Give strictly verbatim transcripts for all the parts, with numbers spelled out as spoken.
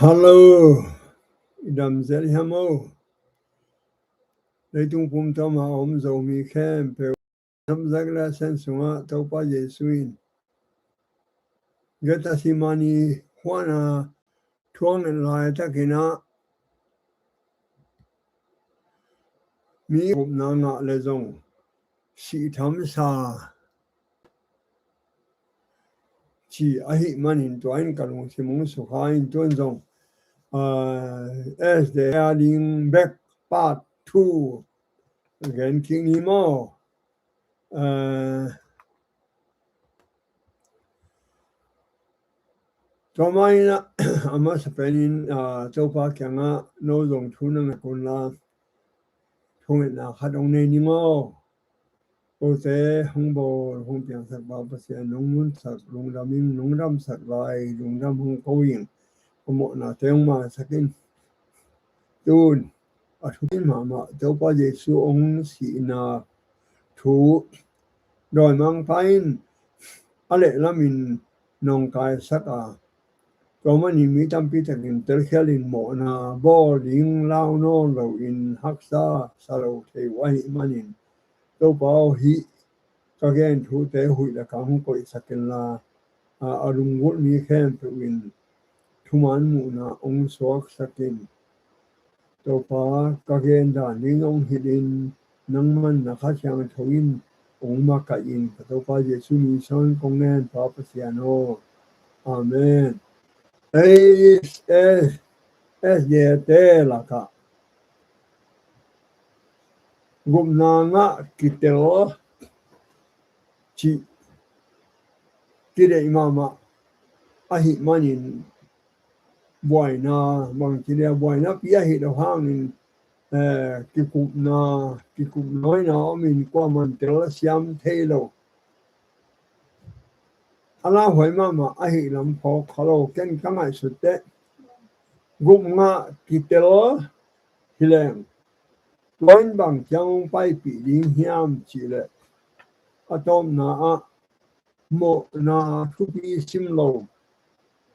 Hallo, i dam zel hiam o? Leitung pumtuam a om Zomi khempeuh, Zogzag le Sen sungah Topa Jesu in Gethsemane huan a thuang en laitakin ah mi gupna ngah le zong sih thamsa ci ahih manin tua in ka lungsim hong sukha in tuan zong, ah, S D A ding bek part two gen kik ni maw? Ah, tua mah in ah, a masa penin, ah, Topa kiangah no zong thu na ngen un la, thungetna khat hong nei ni maw? Kote hong bawl hong piangsak Pa Pasian, nong nunsak lungdam ing, nong damsak lai lungdam hong ko ing, ka mawhnate hong maisak in. Tun a thupi mahmah Topa Jesu hong sihna thu dawimangpa in a lehlamin nawngkaisak a, tua manin mi tampi takin telkhialin mawhna bawl ding lau nawn loin haksa sa lo thei uh ahih manin, Topa aw, hih ka gen thute huih le kang hong koihsak inla, a, a lunggulh mi khempeuh in thuman muhna hong suaksak in. Topa, ka gen dan ding hong hilh in, nangman na Kha Siangtho in hong makaih in, ka Topa Jesu min suang kong ngen, Pa Pasian aw. Amen. Ei, S D A te lakah gupna ngah kitel cih kideih mahmah ahih manin, buaina, bangci dia buaina pi ahih loh hangin, eh, kikupna, kikupna hoihna omin kuaman tel a siam thei lo. A lauhuai mahmah ahih lam phawk kha lo, ken ka ngaihsut teh gup ngah kitel hi leng, tua in bang ciang hong paipih ding hiam cih leh, a tawpna ah mawhna thupi sim lo,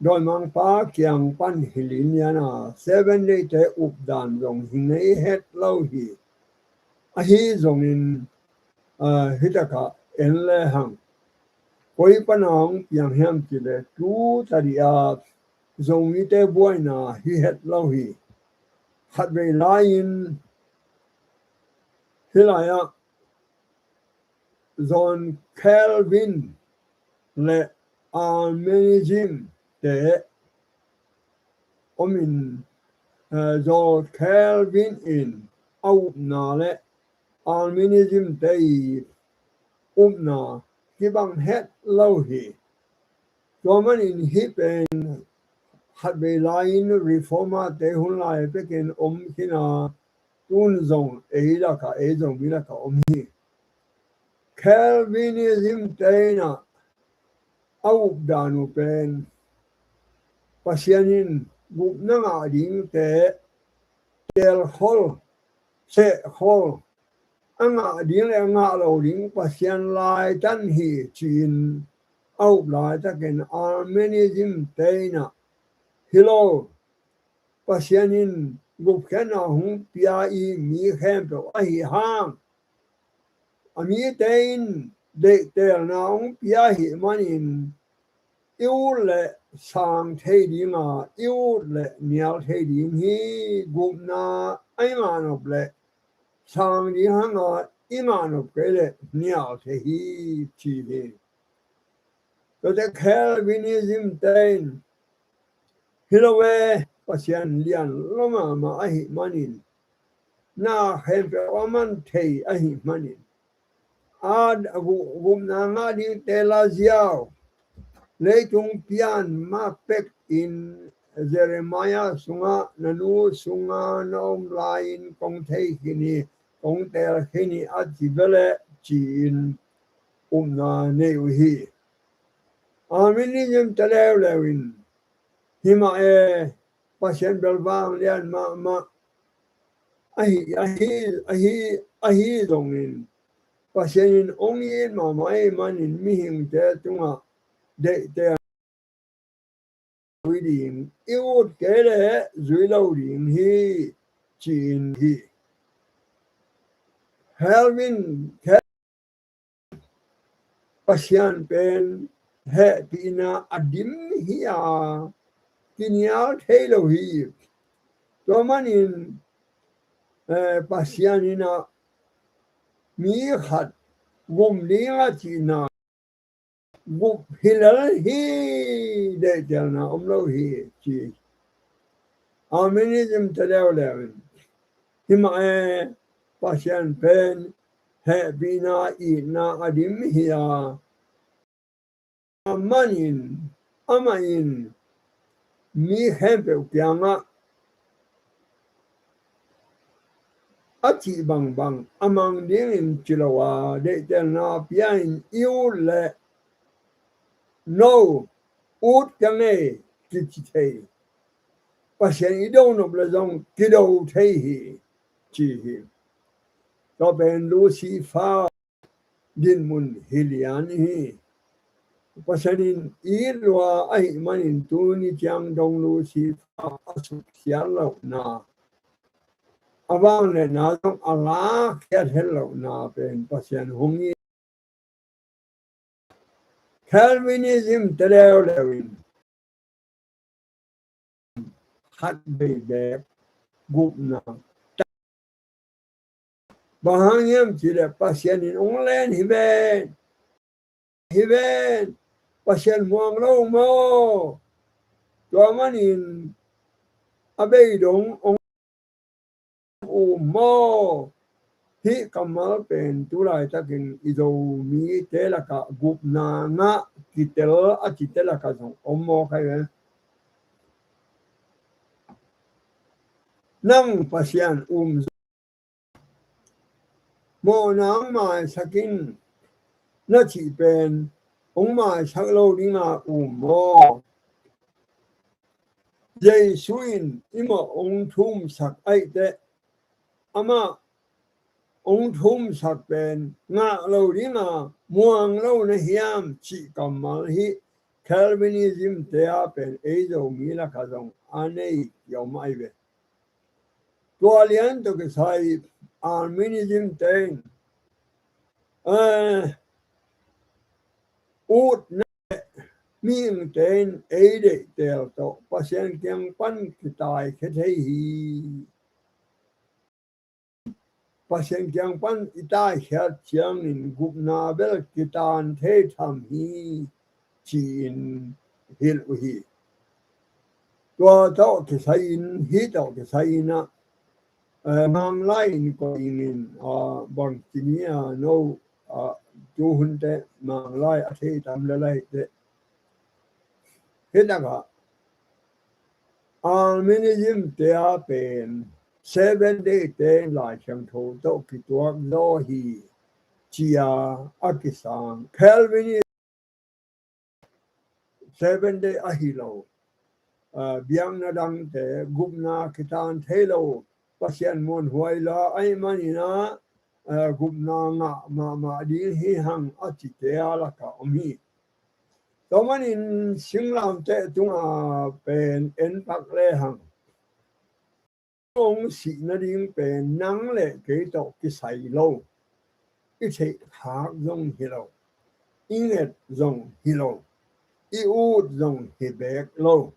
dawimangpa kiang pan hilh in, lian a Seven Day te updan zong hi ngei het lo hi. Ahi zongin, ah, hi takah en lehang, koi pana hong piang hiam cih leh, tu tadih a Zomite buaina hi het lo hi. Khatvei lai-in hih lai-ah John Calvin le Arminianism te omin, eh, John Calvin in a upna le Arminianism te i upna kibang het lo hi. Tua manin hih pen khatvei lai-in Reformer te hun lai pekin om khin a, tun zong ei lakah, ei Zomi lakah om hi. Calvinism te in ah a updan uh pen Pasian in gupna ngah dingte teelkhol, sehkhol, a ngah ding le a ngah lo ding Pasian laitan hi ci-in a up laitakin Arminianism te in ah hi lo, Pasian in gupkhiatna hong pia i mi khempeuh ahi hang, a mite in deihtelna hong pia ahih manin i ut le sang thei ding a, i ut le nial thei ding hi. Gupna a i ngah nop le sang ding hang a, i ngah nop kei le nial thei hi ci hi. Tuate Calvinism te in hi lo e, Pasian lian lo mahmah ahih manin, na khempeuh a man thei ahih manin, a gu-, gupna ngah dingte la ziau, leitung pian mah pekin Jeremiah sungah, na nu sungah na om lai-in kong thei khin hi, kong teel khin hi a ci ve leh ci-in upna nei uh hi. Arminianism te leuleu in hi mah e, Pasian bel vanglian mahmah ahi, ahi, ahi, ahi zongin, Pasian in hong it mahmah ahih manin mihingte tungah deihte a ui ding i ut kei leh zui lo ding hi, ci-in hi. Calvin, Cal-, Pasian pen hehpihna a dim hi a, kinial thei lo hi. Tua manin, eh, Pasian in a mi khat gum ding a cihna gup hi lel hi, deihtelna om lo hi, ci. Arminianism te leuleu in, hi mah e, Pasian pen hehpihna itna a dim hi a, a manin, amah in mi khempeuh kiangah a cih bangbang a mang dingin ci lo a, deihtelna pia in i ut leh no ut ka ngei kici thei. Pasian i do nop leh zong kido thei hi, ci hi. Tua pen Lucifer dinmun hi lian hi. Pasian in it lua ahih manin tuni ciang dong Lucifer a suksiat lohna, a vangliatna zong a lakkhiat het lohna pen Pasian hong it. Calvinism te leuleu in khat vei beek gupna. Bang hang hiam cih leh Pasian in hong len hi ven, hi ven, Pasian muang lo maw? Tua manin a bei dong hong um maw? Hih kammal pen tu laitakin i Zomite lakah gupna ngah kitel a cite lakah zong om mawk hi ve. Nang Pasian um mawhna hong maisak in na cih pen hong maisak lo dinga um maw? Jesu in i mawh hong thumsak ahih teh amah hong thumsak pen ngah lo dinga muang lo na hiam cih kammal hih Calvinism te a pen ei Zomi lakah zong a nei kiom ahi ve. Tua lian tawh kisai Arminianism te in, eh, utna mihingte in ei deihtel tawh Pasian kiang pan kitaikhia thei hi. Pasian kiang pan i taikhiat ciangin gupna bel kitan thei tham hi, ci-in hilh uh hi. Tua tawh kisai-in, hih tawh kisai-in ah, eh, Manglai in koih ing in, ah, bang ci ni a, no, ah, tuhun teh Manglai a thei tam lel ahih teh. Hih takah Arminianism te a pen Seven Day te Lai Siangtho tawh kituak zaw hi, ci-a a kisang. Calvinist Seven Day ahi lo, ah, biakna dangte gupna kitan thei lo, Pasian muanhuai la ahih manin ah, ah, gupna ngah mahmah ding hi hang a cite a lakah om hi. Tua manin singlamteh tunga pen en pak lehang, hong sih nading pen nang le kei tawh kisai lo. I theihkhak zong hi lo, i nget zong hi lo, i ut zong hi beek lo.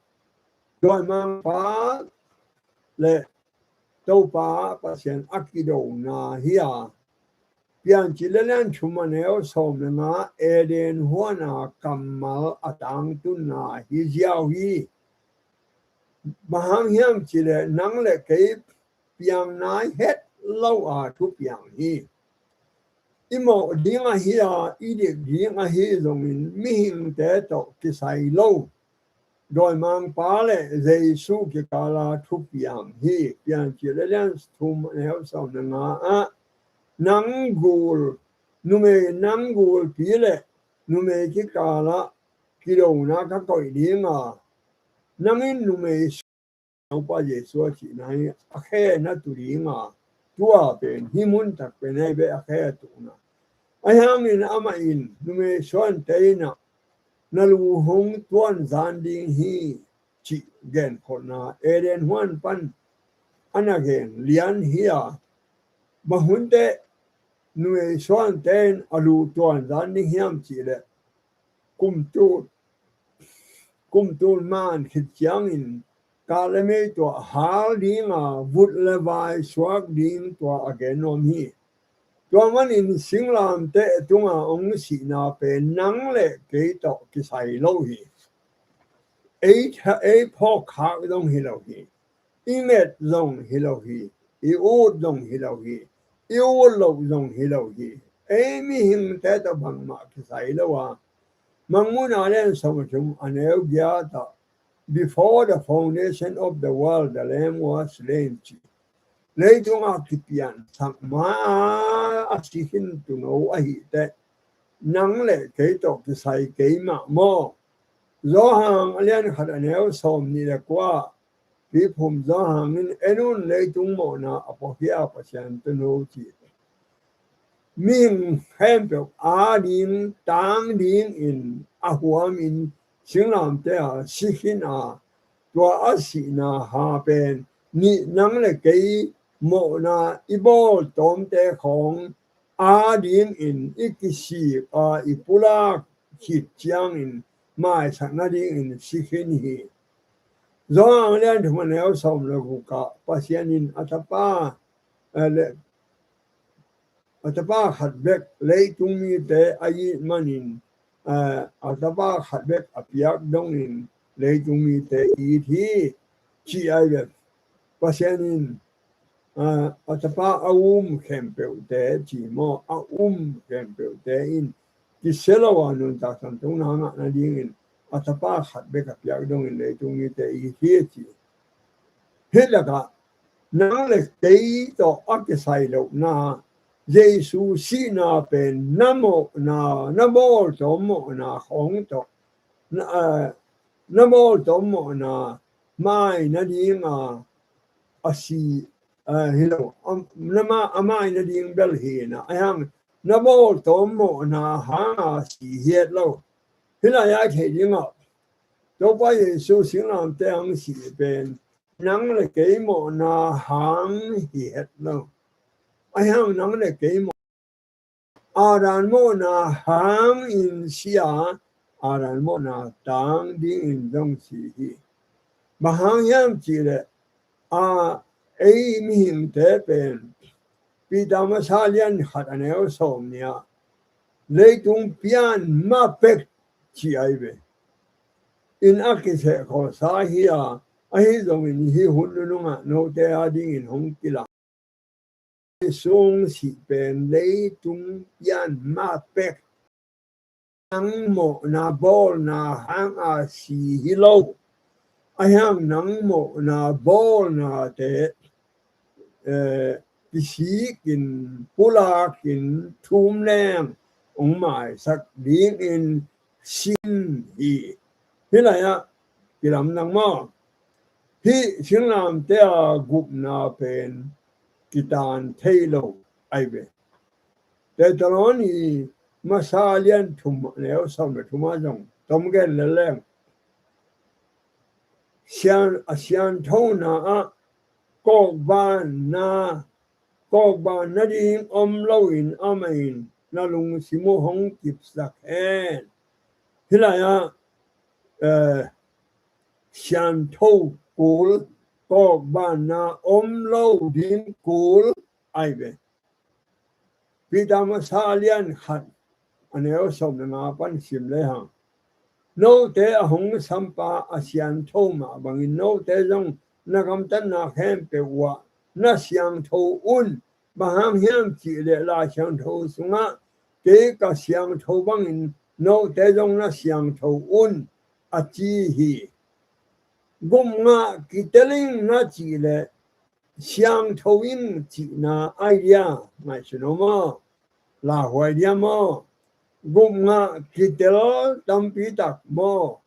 Dawimangpa le Topa Pasian a kidona hi a, Piancil a lian thum a neu sawm le nga, Eden huana kammal a tangtunna hi ziau hi. Bang hang hiam cih leh nang le kei piang nai het lo a thupiang hi. I mawh ding ahi a, i dik ding ahi zongin mihingte tawh kisai lo. Dawimangpa le Jesu kikala thupiang hi. Piancil a lian thum a neu sawm le nga ah, nang gul, numei nang gulpi le numei kikala kidona ka koih dinga, nang in numei Topa Jesu a cihna hi a khe na tu dinga, tua pen hih mun tak pen ahi ve a khe a tuhna. Ahi hangin amah in numei suante in ah na lu hong tuanzan ding hi, cih genkholhna Eden huan pan a na gen lian hi a, bang hun teh numei suante in a lu tuanzan ding hiam cih leh, kum tul, kum tul man khit ciangin kah le mei tuah hal ding a, vut le vai suak ding tua a gen nuam hi. Tua manin singlamteh tunga hong sihna pen nang le kei tawh kisai lo hi. Ei tha-, ei phawk khak zong hi lo hi. I nget zong hi lo hi. I ut zong hi lo hi. I ut loh zong hi lo hi. Ei mihingte tawh bangmah kisai lo a, Mangmuhna lian sawm le thum, a neu giat ah, "Before the foundation of the world, the Lamb was slain," ci. Leitung a kipiansak ma a, a si khin tuuno ahih teh, nang le kei tawh kisai kei mah maw? Johan a lian khat, a neu sawm nih le kua, Piphum Johan in, "En un, leitung mawhna a puakhia Pasian tuuno," ci. Mihing khempeuh ading tang dingin a huamin singlamteh a si khin a, tua a sihna ha pen nih nang le kei mawhna i bawl tawmte khawng adingin i kisik a, i pulak khit ciangin maisak nadingin si khin hi. Johan a lian thum, a neu sawm le guk ah, Pasian in a Tapa, eh, le, a Tapa khat bek leitung mite a it manin, eh, a Tapa khat bek a piak dongin leitung mite it hi, ci ai ve. Pasian in, ah, a Tapa a um khempeuhte, ci maw, a um khempeuhte in kisia lo a nuntakna tungah ngah nadingin a Tapa khat bek a piak dongin leitung mite it hi, ci. Hih lakah nang le kei tawh a kisai lohna, Jesu sihna pen na mawhna, na bawltawm mawhna khawng tawh, na, eh, na bawltawm mawhna mai nadinga a si, eh, hi lo, a, na ma-, a mai nading bel hi na, ahi hang na bawltawm mawhna hanga si hi het lo. Hih lai-ah i theih dingah Topa Jesu singlamteh hong sih pen nang le kei mawhna hang hi het lo. Ahi hang nang le kei mawh, Adam mawhna hangin si a, Adam mawhna tang dingin zong si hi. Bang hang hiam cih leh, a, ei mihingte pen, Peter masa lian khat, a neu sawm nih ah, leitung pian ma pek ci ai ve. In a kiseh kholsa hi a, ahi zongin hih hun nunungah note adingin hong kilang. Jesu sih pen leitung pian ma pek, nang mawhna bawlna hanga si hi lo. Ahi hang nang mawhna bawlnate, eh, kisikin, pulakin, thum leng hong maisak dingin sin hi. Hih lai-ah kilamdang maw? Hih singlamteh a gupna pen kitan thei lo ai ve. Thessaloni masa lian thum, a neu sawm le thum ah zong tom gen lel leng, sian, a sianthona ah kawkbanna, kawkban nading om loin amah in na lungsim uh hong kipsak hen. Hih lai-ah, eh, siantho kul, kawkbanna om lo ding kul ai ve. Peter masa lian khat, a neu sawm le nga pan sim lehang, note a hong sampa a siantho mah bangin note zong na gamtatna khempeuh uh ah na siangtho un. Bang hang hiam cih leh Lai Siangtho sungah, "Kei ka siangtho bangin note zong na siangtho un," a ci hi. Gupngah kitel ing na cih leh siangtho ing cihna ai dia, ngaihsun aw maw? Lauhuai dia maw? Gupngah kitel tampi tak maw?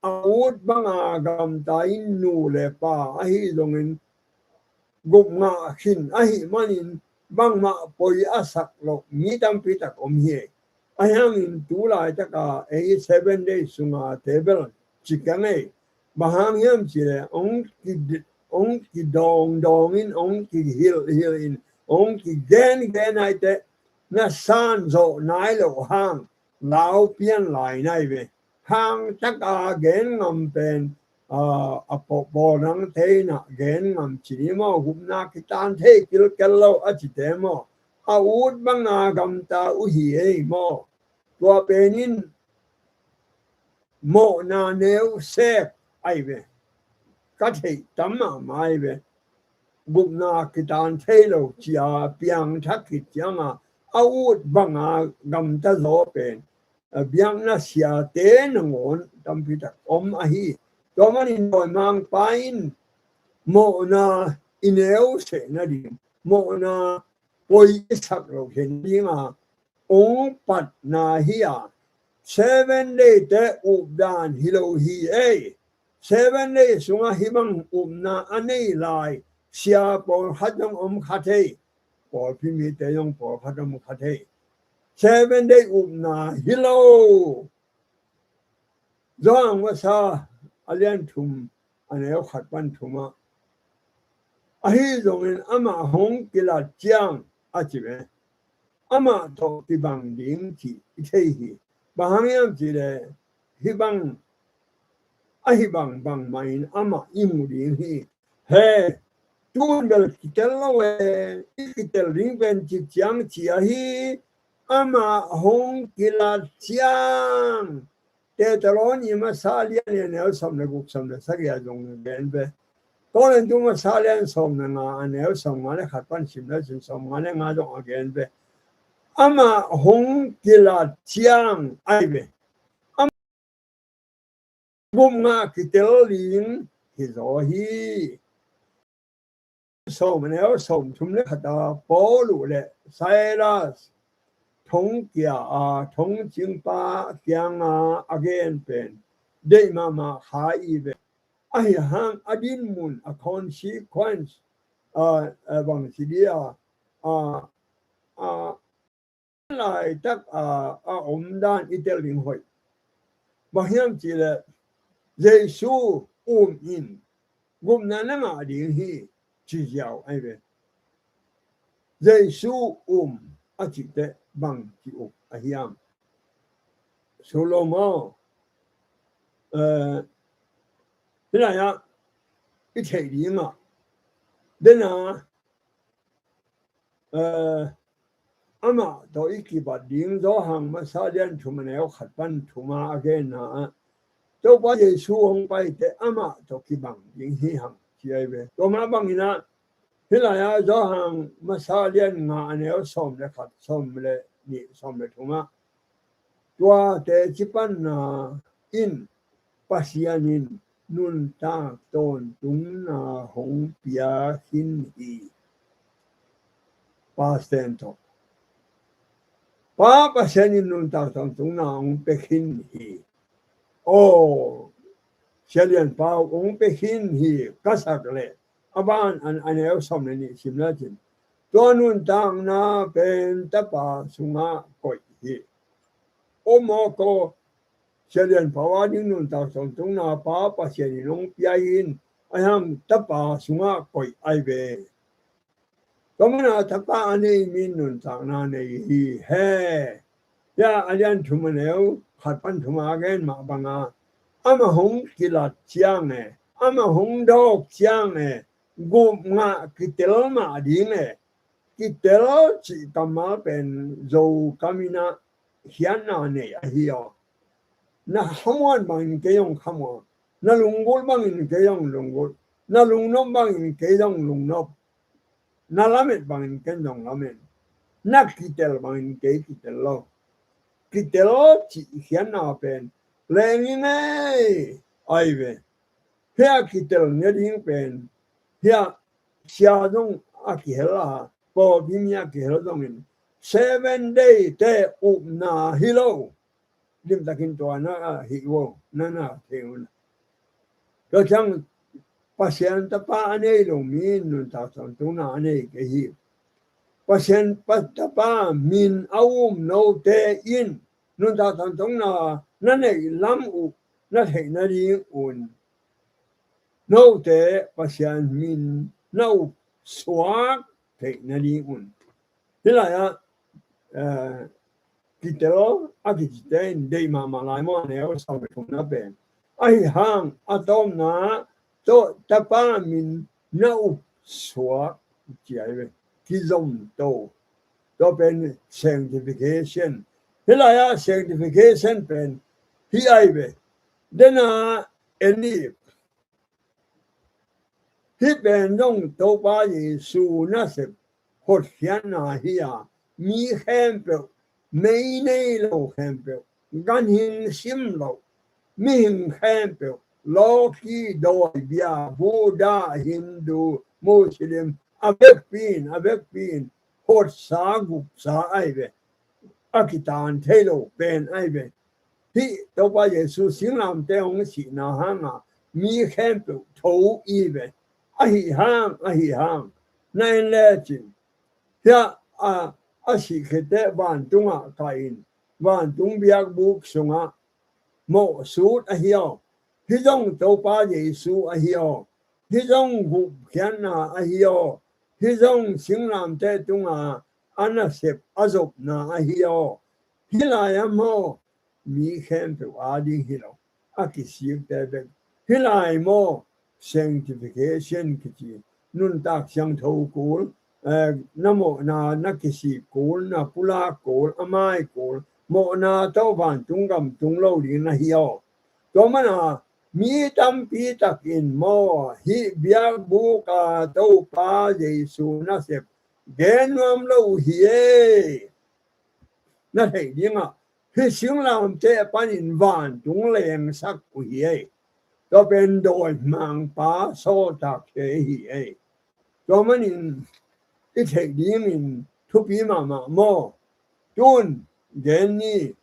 A ut banga gamta in nu le pa ahi zongin gupngah khin ahih manin bangmah poi a sak loh mi tampi tak om hi. Ahi hangin tu laitaka ei Seven Days sunga te bel ci keng ei. Bang hang hiam cih leh hong ki, hong kidawngdawng in, hong kihilhhilh in, hong kigengen ahih teh na san zawh nai loh hang lau pian lai na hi ve. Hang taka gen ngam pen, a, a paw, pawl nang thei na gen ngam ci ni maw, gupna kitan thei kilkel lo a cite maw, a ut banga gamta uh hi ei maw. Tua pen in mawhna neu sek ahi ve. Ka theih tam mahmah ahi ve. Gupna kitan thei lo cia piangthak khit cianga a ut banga gamta zaw pen, a, biakna siate nangawn tampi tak om ahi. Tua manin dawimangpa in mawhna i neu seh nading, mawhna poi i sak loh khen dinga hong patna hi a, Seven Day te updan hi lo hi ei. Seven Day sungah hih bang upna a nei lai sia pawlkhat zong om kha thei, pawlpi mite zong pawlkhat om kha thei. Seven Day upna hi lo. Johan masa a lian thum a neu khat pan thumah, ahi zongin amah hong kilat ciang a ci ve. Amah tawh kibang ding cih i thei hi. Bang hang hiam cih leh hih bang, ahi bang bangmah in amah i mu ding hi. He, tun bel kitel lo e, i kitel ding pen ci ciang ci ahi, amah hong kilat ciang. Tesaloni masa lian nih a neu sawm le guk, sawm le sagih ah zong gen ve. Korintu masa lian sawm le nga a neu sawm nga le khat pan sim le cin sawm nga le nga zong a gen ve. Amah hong kilat ciang ahi ve. Amah gupna kitel ding hi zaw hi. Sawm a neu sawm thum le khat a Paul uh le Silas thong kia a, thong cingpa kianga a gen pen deih mahmah kha i ve. Ahi hang a dinmun, a consequence, a, a bang ci dia, a, a, laitak a, a omdan i tel ding hoih. Bang hiam cih leh Jesu um in gupna na ngah ding hi ci ziau ahi ve. Jesu um a cih teh bang ci uh a hiam? Solomon, eh, hih lai-ah i theih dingah dena, eh, amah tawh i kibat ding Johan masa lian thum a neu khat pan thuma a genna ah Topa Jesu hong pai teh amah tawh kibang ding hi hang ci ahi ve. Tua mah bangin ah hih lai-ah Johan masa lian nga a neu sawm le khat, sawm le nih, sawm le thumah tuate cipanna in Pasian in nuntak tawntungna hong pia khin hi. Past tense tawh. Pa Pasian in nuntak tawntungna hong pia khin hi. Aw, Sia Lian Pau hong pia khin hi ka sak leh a ban an a neu sawm le nih sim le cin. Tua nuntakna pen Tapa sungah koih hi. Aw mawk aw, Sia Lian Pau a ding nuntak tawntungna Pa Pasian in hong pia in a hiam Tapa sungah koih ahi ve. Tua mana Tapa a nei mi in nuntakna nei hi he. Sia a lian thum a neu khat pan thuma a gen mah banga amah hong kilat ciang e, amah hong dawk ciang e, gupna kitel mah ding e. Kitel cih kammal pen Zo kam in ah khiatna nei ahi aw. Na khamuan bangin kei zong khamuan, na lunggulh bangin kei zong lunggulh, na lungnop bangin kei zong lungnop, na lamet bangin kei zong lamet, na kitel bangin kei kitel lo. Kitel cih khiatna pen leng i ngei ahi ve. Hiah kitel nge ding pen hiah sia zong a kihel a, pawlpi mi a kihel zongin Seven Day te upna hi lo. Limtakin tua na a hi uh, na na thei un. Tua ciang Pasian Tapa a nei lo mi in nuntak tawntungna a nei kei hi. Pasian pa Tapa min a um note in nuntak tawntungna na neih lam uh na theih nading un note Pasian min na up suak theih nadingun. Hih lai-ah, eh, kitel a kicite in deih mahmah lai maw, a neu sawm le thumna pen. Ahi hang a tawpna tawh Tapa min na up suak ci ahi ve. Kizom to. Tua pen sanctification. Hih lai-ah sanctification pen hih ahi ve. Dena en i Hih pen zong Topa Jesu nasep hotkhiatna hi a, mi khempeuh, mei nei lo khempeuh, ganhing sim lo mihing khempeuh, lawki, dawi, bia, Buddha, Hindu, Muslim, a vekpi in, a vekpi in hotsa gupsa ahi ve. A kitan thei lo pen ahi ve. Hih Topa Jesu singlamteh hong sihna hanga mi khempeuh tho i ve. Ahi hang, ahi hang, na en lecin, hiah a, a sihkhiate vantungah kah in, vantung biakbuk sungah mawhsut ahi aw. Hih zong Topa Jesu ahi aw. Hih zong gupkhiatna ahi aw. Hih zong singlamteh tunga a nasep a zopna ahi aw. Hih lai-ah maw, mi khempeuh ading hi lo, a kisikte bek. Hih lai maw, sanctification kici, nuntak siangtho kul, eh, na mawhna na kisik kul, na pulak kul, a mai kul, mawhna tawh vantung gam tung lo ding na hi aw. Tua mana mi tampi takin maw, hih biakbuk a Topa Jesu nasep gen nuam lo uh hi ei. Na theih dingah hih singlamteh panin vantung lengsak uh hi ei. Tua pen dawimangpa sawltak hi ei. Tua manin i theih dingin thupi mahmah maw. Tun gen ni,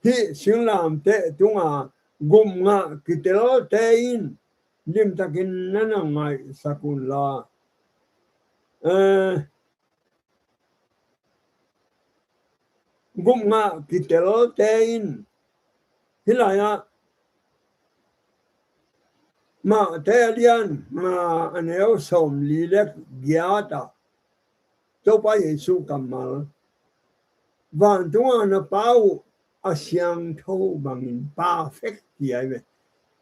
hih singlamteh tunga gupngah kitelte in limtakin na na ngaihsak unla, eh, gupngah kitelte in, hih lai-ah Mate a lian nga, a neu sawmli le giat ah Topa Jesu kammal, vantunga na Pa uh a siangtho bangin, perfect ci ahi ve.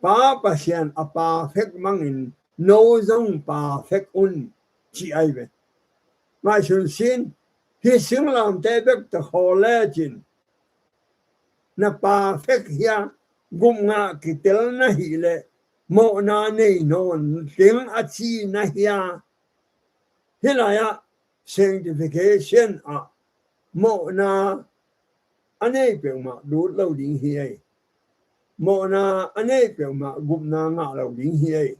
Pa Pasian a perfect bangin no zong perfect un ci ahi ve. Ngaihsun sin, hih singlamteh bek tawh khawl lecin, na perfect hia, gupngah kitel na hih leh mawhna nei nawn ding a ci na hia? Hih lai-ah sanctification ah mawhna a nei peuhmah lut lo ding hi ei. Mawhna a nei peuhmah gupna ngah lo ding hi ei.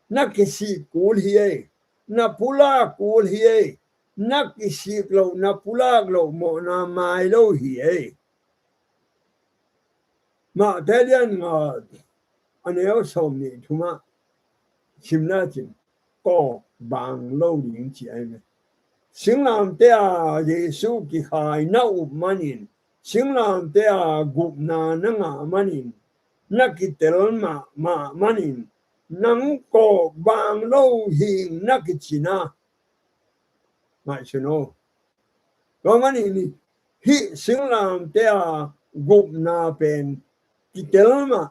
Na kisik kul hi ei. Na pulak kul hi ei. Na kisik loh, na pulak loh mawhna mai lo hi ei. Mate a lian nga, a neu sawmnih thumah simna cin, kawk bang lo ding ci ahi ve. Singlamteh a Jesu kikhai na up manin, singlamteh a gupna na ngah manin, na kitel mahmah manin, nang kawk bang lo hing na kici na. Ngaihsun o. Tua manin hih singlamteh a gupna pen kitel mah,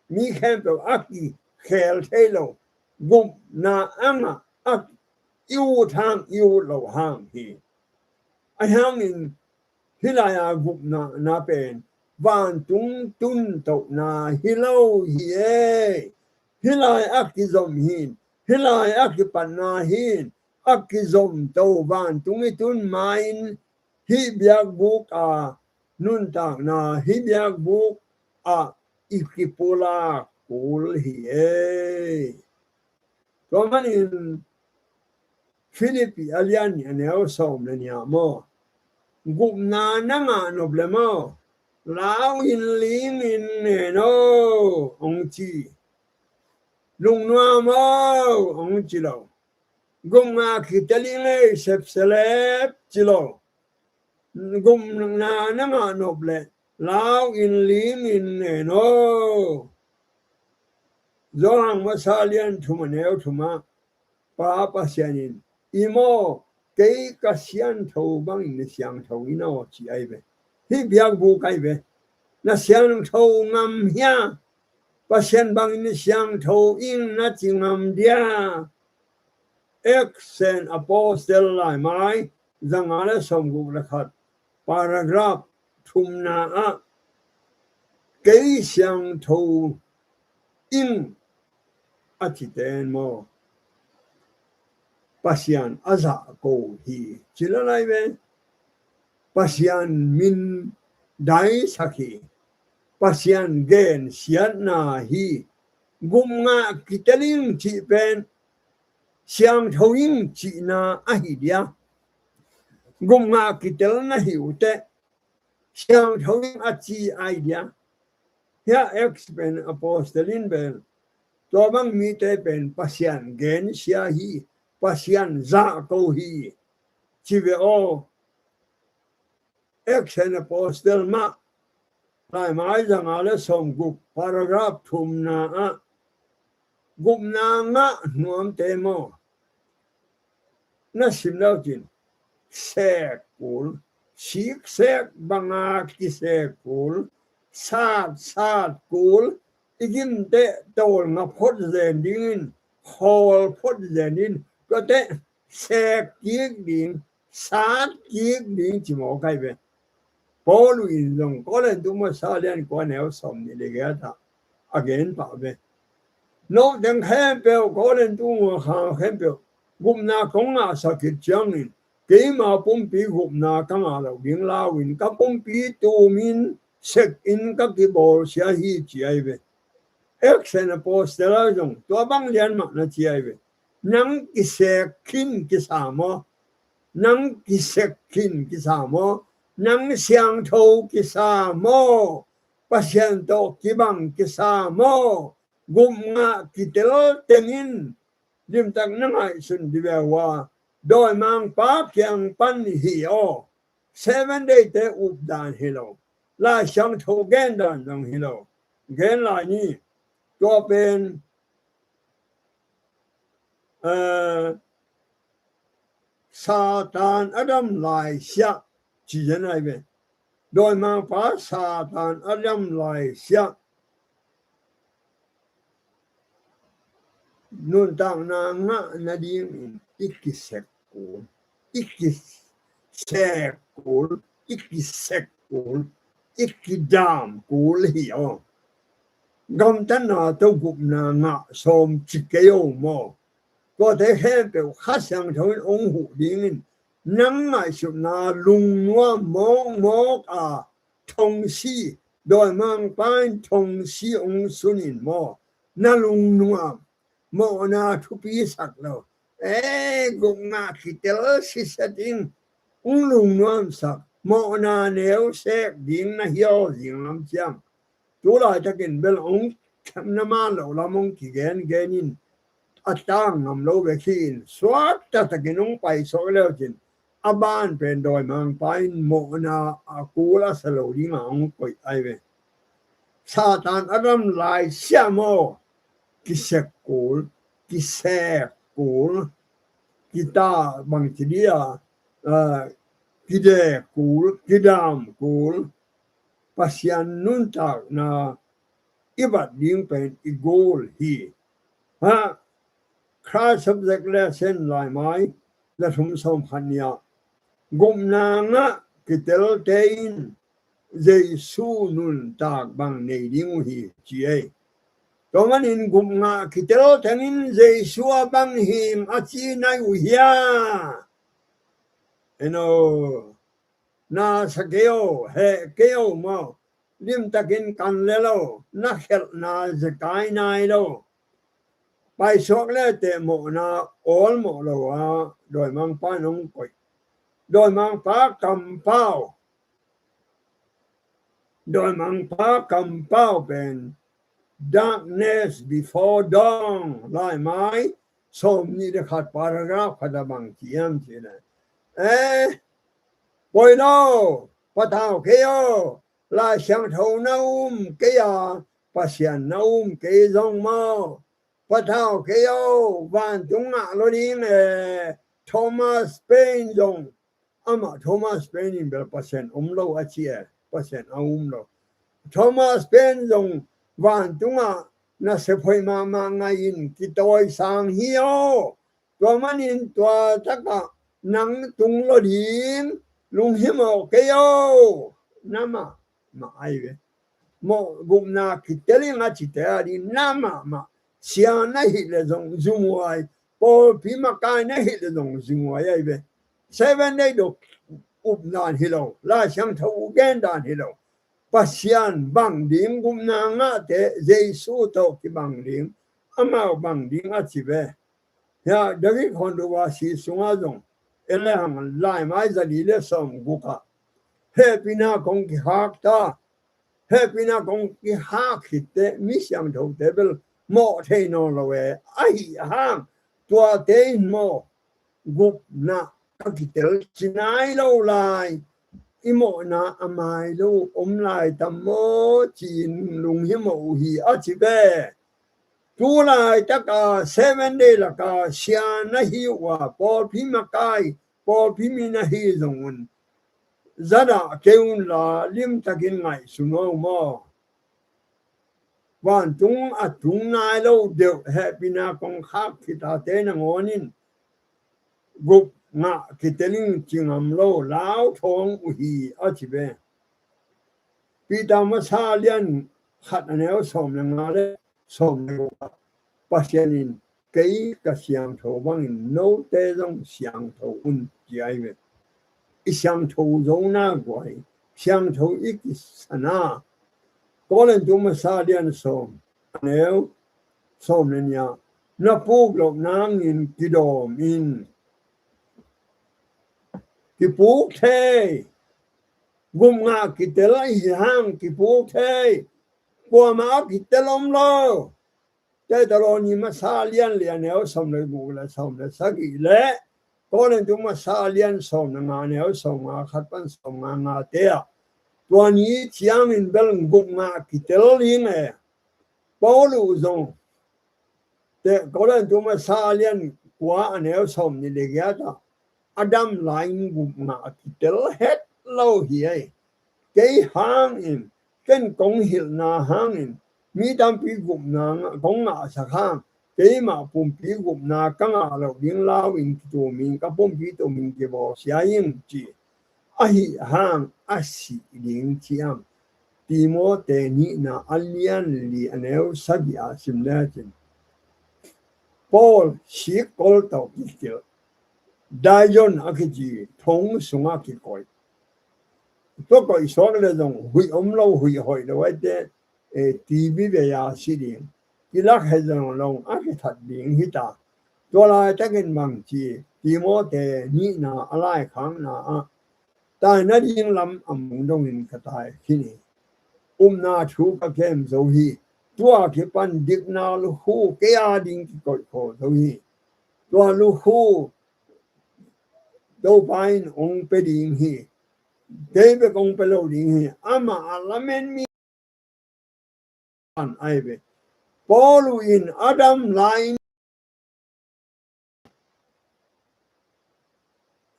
mi khempeuh a kikhel thei lo, gupna a ngah a i ut hang, i ut loh hang hi. Ahi hangin hih lai-a gupna na pen vantung tun tohna hi lo hi ei. Hih lai a kizom hin, hih lai a kipatna hin, a kizom to vantung i tun ma-in hih biakbuk a nuntakna, hih biakbuk ah i kipulak kul hi ei. Tua manin Philippi a lian nih a neu sawm le nih ah maw, gupna na ngah nop le maw, lau in ling in nen o hong ci. Lungnuam o hong ci lo. Gupna kitel ing ei, sepselep ci lo. Gupna na ngah nop le lau in ling in nen o. Johan masa lian thum a neu thum ah, Pa Pasian in, i maw, kei ka siangtho bangin na siangtho in aw, ci ahi ve. Hih biakbuk ahi ve. Na siangtho ngam hia? Pasian bangin na siangtho ing na ci ngam dia? Acts and Apostle laimai zanga le sawmguk le khat, paragraph thumna ah, kei siangtho ing a cite in maw, Pasian a zahko hi, ci lo lai ve. Pasian min daisak hi. Pasian gensiatna hi. Gupngah kitel ing cih pen siangtho ing cihna ahi dia. Gupngah kitel na hi uh teh, siangtho ing a ci ahi dia. Hia Acts pen Apostle in bel, tua bang mite pen Pasian gensia hi, Pasian zahko hi, ci ve aw. Acts and Apostle mah, laimai zanga le sawmguk, paragraph thumna ah, gupna ngah nuamte maw, na sim lo cin, sek kul, siksek banga kisek kul, sat sat kul, i gimteh tawlnga phot zen dingin, khawl phot zen in, tuate sek kik ding, sat kik ding ci mawk ahi ve. Paulu in zong Korintu masa lian kua neu sawmnih le giat ah a gen pah ve. Note khempeuh, Korintu ngua khang khempeuh, gupna kong ngahsak khit ciangin, keima pumpi gupna ka ngah loh ding lau-in ka pumpi tumin sek in ka kibawlsia hi, ci ahi ve. Acts and Apostle ah zong tua bang lian mah na ci ahi ve. Nang kisek khin kisa maw? Nang kisek khin kisa maw? Nang siangtho kisa maw? Pasian tawh kibang kisa maw? Gupngah kitel tengin limtak na ngaihsun dih ve ua, dawimangpa kiang pan hi aw. Seven Day te updan hi lo, Lai Siangtho gendan zong hi lo. Gen lai ni, tua pen, eh, Satan a dam laisiah ci zen ahi ve. Dawimangpa Satan a dam laisiah nuntakna ngah nadingin i kisek kul, i kisek kul, i kisek kul, i kidam kul hi aw. Gamtatna tawh gupna ngah sawm ci kei aw maw? Tuate khempeuh Kha Siangtho in hong huh dingin nang ngaihsutna lungnuam mawkmawk a, thongsi, dawimangpa in thongsi hong sun in maw, na lungnuam, mawhna thupi sak lo. Eh, gupngah kitel siset in hong lungnuamsak, mawhna neu sek ding na hi aw zing lam ciang. Tu laitakin bel hong khemna man loh lam hong kigengen in a tang ngam lo bek hi in, suak taktakin hong paisuak leucin a ban pen dawimangpa in mawhna a kul a sa lo dingah hong koih ahi ve. Satan a dam laisiah maw, kisek kul, kisek kul, kita bangci dia, ah, kidek kul, kidam kul, Pasian nuntakna i bat ding pen i goal hi. Ha, Christ Subject Lesson laimai za thum sawm khat ni-ah, gupna ngah kitelte in Jesu nuntak bang nei ding uh hi, ci ei. Tua manin gupngah kitel tengin Jesu a bang hing a ci nai uh hia? Eno, na sa kei aw, heh kei aw maw? Limtakin kan le lo, na khelhna zekai nai lo. Paisuak le teh mawhna awlmawh lo a, dawimangpa in hong koih. Dawimangpa kampau, dawimangpa kampau pen darkness before dawn, laimai sawmnih le khat paragraph khat a bang ci hiam cih leh, eh, poi lo, patau kei aw, Lai Siangtho na um kei a, Pasian na um kei zong maw, patau kei o, vantung ngah lo ding e. Thomas Paine zong, amah Thomas Paine in bel Pasian om lo a ci e, Pasian a um lo. Thomas Paine zong vantungah nasep hoih mahmah ngah in kitawisang hi o. Tua manin tua takah nang tung lo ding lunghimawh kei o. Na mahmah ai ve. Mawh gupna kitel in a cite a ding na mahmah. Sia na hih le zong zumhuai, pawlpi makai na hih le zong zumhuai ai ve. Seven Day dok updan hi lo, Lai Siangtho uh gendan hi lo. Pasian bang ding gupna ngahte Jesu tawh kibang ding, amau bang ding a ci ve. Hia David Khonduwa si sungah zong en le hang laimai zali le sawm gukah hehpihna kong kihak ta, hehpihna kong kihak khitte mi siangthote bel mawh thei nawn lo e. Ahi hang tuate in maw gupna ka kitel ci nai lo lai, i mawhna a mai lo om lai tam maw ci-in lunghimawh uh hi a ci ve. Tu laitaka Seven Day laka sia na hi uh a, pawlpi makai, pawlpi mi na hi zong un, zadah kei unla limtakin ngaihsun uh maw. Vantung a tung nai lo deuh hehpihna kong khak khitate nangawn in gup ngah kitel in ci ngam lo lau thawng uh hi a ci ve. Peter masa lian khat a neu sawm le nga le sawm le guk ah Pasian in kei ka siangtho bangin note zong siangtho un ci ai ve. I siangtho zo na guai, siangtho i kisana. Korintu masa lian sawm a neu sawm le nih ah na puk loh nangin kidawm in. Kipuk thei. Gup ngah kitel ahi hang kipuk thei. Kuamah a kitel om lo. Thesalonika masa lian li a neu sawm le guk le sawm le sagih le Korintu masa lian sawm le nga a neu sawm nga khat pan sawm nga nga te ah tua ni ciangin bel gup ngah kitel ding e. Paulu zong te Korintu masa lian kua a neu sawm nih le giat ah a dam lai-in gup ngah a kitel het lo hi ei. Kei hangin, ken kong hilhna hangin mi tampi gupna kong ngahsak hang keimah pumpi gupna ka ngah loh ding lau-in kitumin ka pumpi tumin kibawlsia ing ci. Ahi hang a sih ding ciang Timote nihna a lian li a neu sagih ah sim lecin Paul sikkol tawh kikilh Daion a kici thong sungah kikoih. Tua koih suak le zong huih om lo, huih hoih lo aite, eh, T B vei a si ding, kilak het zong long a kithat ding hi ta. Tua laitakin bang ci, Timote nihna a laikhakna ah tai nading lam a mung dongin ka tai khin hi. Upna thu ka kem zo hi. Tua kipan dikna lukhu kei a ding kikoih kho zo hi. Tua lukhu Topa in ong pe ding hi. Kei bek ong pe lo ding hi. Amah a lamen mi pan ai ve. Paulu in a dam lai-in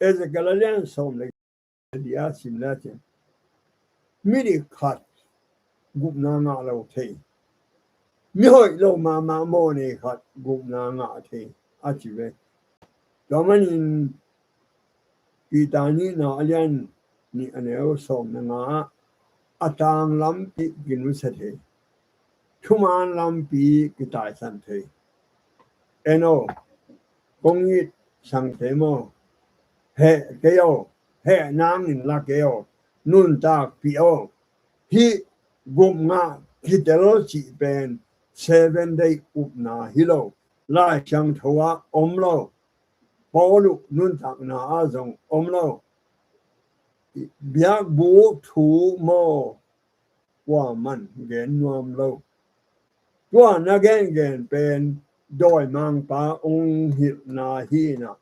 Ezekiel a lian sawm le dia sim le cin midik khat gupna ngah lo thei. Mihoih lo mahmah mawhnei khat gupna ngah thei a ci ve. Tua manin Peter nihna a lian nih a neu sawm le nga ah a tang lampi kinusia thei, thuman lampi kitaisan thei. En o, kong it sang thei maw? Heh kei o, heh nangin la kei o, nuntakpih o. Hih gup ngah kitel cih pen Seven Day upna hi lo. Lai Siangtho ah om lo. Paulu nuntakna ah zong om lo. Biakbuk thu maw, kuaman gen nuam lo. Tua na gengen pen dawimangpa ong hilhna hi na.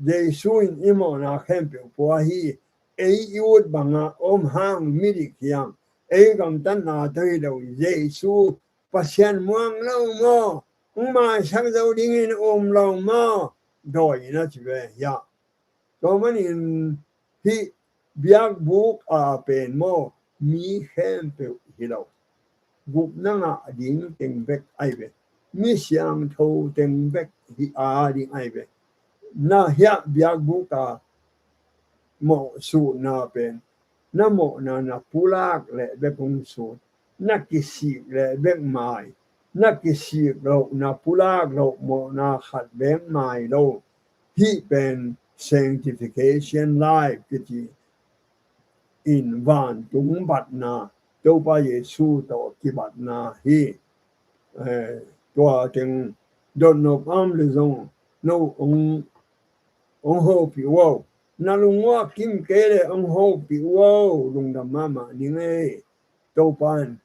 Jesu in i mawhna khempeuh pua hi. Ei i ut banga om hang midik hiang Ei gamtatna tawh hi lo, Jesu Pasian muang lo maw? Hong maisak zo dingin um lo maw? Dawi na ci ve hiah. Tua manin hih biakbuk a pen maw, mi khempeuh hi lo. Gupna ngah ding teng bek ai ve. Mi siangtho teng bek hi a ding ai ve. Na hiah biakbuk a mawhsutna pen na mawhna na pulak leh bek hong sut, na kisik leh bek mai, na kisik loh na pulak loh mawhna khat bek mai lo. Hih pen sanctification life kici in vantung batna, Topa Jesu tawh kibatna hi. Eh, tua teng dotnop a om leh zong no hong, hong hopih uh aw. Na lungua kim kei leh hong hopih uh aw, lungdam mahmah ning ei. Topan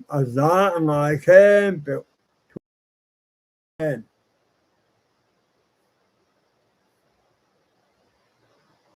a za a ngai khempeuh